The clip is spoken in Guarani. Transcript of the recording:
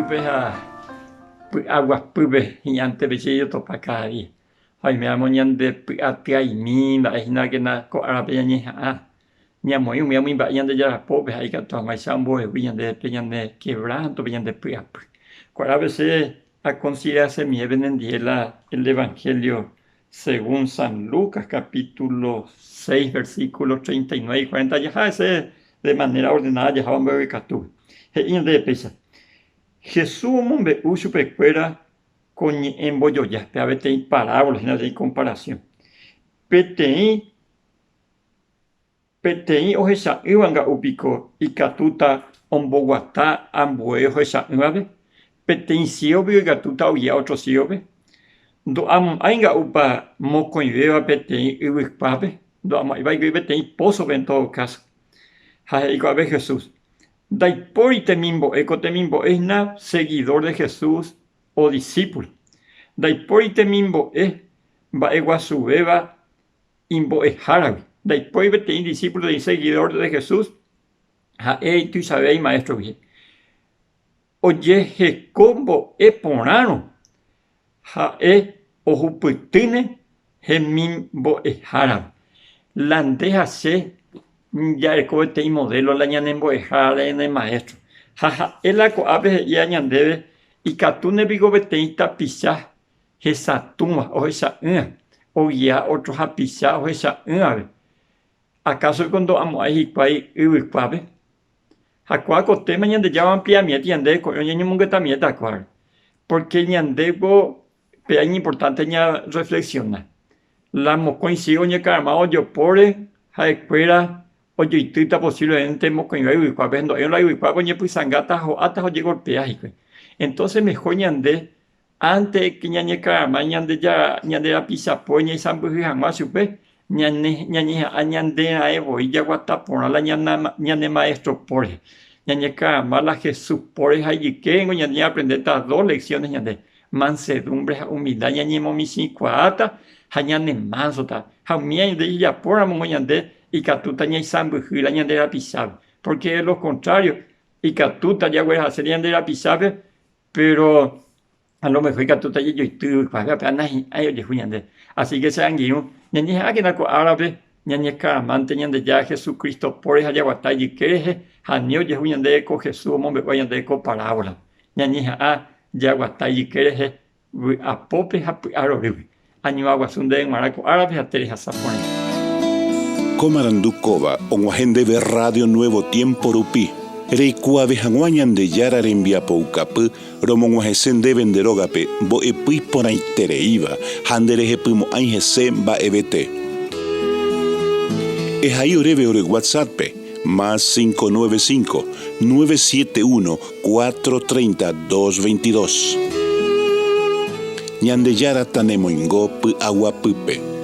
Ro'ýpe ha py'aguapýpe hi'ãnte che jotopa káda día. Ha oiméramo ñande py'atyaimi mba'e hína kena ko árape ñañeha'ã ñamoĩ umi umi mba'e Ñandejára pópe ha ikatu hag̃uáicha ombohegui ñandéve pe ñane quebranto, pe ñande py'apy. Ko árape che aconsiderasemive penendie la el Evangelio según San Lucas capítulo 6 versículo 39 y 40 jaha hese de manera ordenada jaháva mbeguekatúpe. He'i ñandéve péicha, Jesús omombe'u chupekuéra ko ñe'ẽ mbojoja, péva peteĩ parábola hína peteĩ comparación. Peteĩ Peteĩ ohecha'ỹva nga'u piko ikatúta omboguata ambue ohecha'ỹvape? Peteĩ ciego piko ikatúta ogia ótro ciégope? Ndo'amo'ãi nga'úpa mokõivéva peteĩ yvykuápe? Ndo'amo'ãi va'ekue peteĩ pósope en todo caso. Ha he'i ko'ápe Jesús, Ndaipóri temimbo'e ko temimbo'e hína seguidor de Jesús o discípulo. Ndaipóri temimbo'e mba'eguasuvéva imbo'eháragui. Ndaipóri peteĩ disípulo peteĩ seguidor de Jesús ha'e ituichave imaéstrogui. Ojeheko mbo'e porãrõ ha'e ohupytýne hemimbo'eháragui. La nde ha che jareko peteĩ modélo la ñanembo'ehára la ñane maéstro. Ha ha'e la ko'ápe he'íva ñandéve ikatúne piko peteĩ tapicha hesatũva, ohecha'ỹva, ogia ótro hapicha ohecha'ỹvape. Akáso piko ndo'amo'ãi hikuái yvykuápe? Ha kóa ko téma Ñandejára oampliamiéta ñandéve ko'ẽrõ ñañomongetamiéta kóare, pórke ñandéko péa iñimportánte ñarreflexiona. La mokõi sigue oñekarama ojopóre ha'ekuéra ojeitýta posívlemente mokõive yvykuápe, ndo'éirõ la yvykuápe oñepysangáta ha ho'áta ha ojegolpea hikuái. Entónse mehór ñande Ánte ke ñañekarama Ñandejára ñande rapicha po ñaisãmbyhy hag̃ua chupe, ñañeha'ã ñande raẽ voi jaguata porã la ñane maéstro po rehe. Ñañekarama la Jesús po rehe ha ijykérengo ñande ñaaprendéta dos lecciones ñande, mansedumbre ha humildad ñañemomichĩkuaáta ha ñanemánsota. Ha umíva ñande jajapóramongo ñande ikatúta ñaisãmbyhy la ñande rapichápe. Pórke de lo contrario ikatúta jaguerahase ñande rapichápe Péro a lo mejor ikatúta jajoity yvykuápe, péva nahi'ãi ojehu ñande. Así ke che angirũ, ñañeha'ãkena ko árape ñañekaramánte Ñandejára Jesucristo póre ha jaguata ijyke rehe, ha ani ojehu ñandéve ko Jesús omombe'úva ñandéve ko parábola. Ñañeha'ã jaguata ijyke rehe vy'apópe ha py'arorýpe. Añuã guasu ndéve g̃uarã ko árape ha terehasa porãite. Ko marandu kóva og̃uahẽ ndéve Radio Nuevo Tiempo rupi. Reikuaave hag̃ua Ñandejára rembiapoukapy romog̃uahẽse ndéve nde rógape mbo'epy iporãitereíva ha nderehepymo'ãi hese mba'evete. Ehai oréve ore WhatsApp-pe, más 595 971 430 222. Ñandejára tanemoingo py'aguapýpe.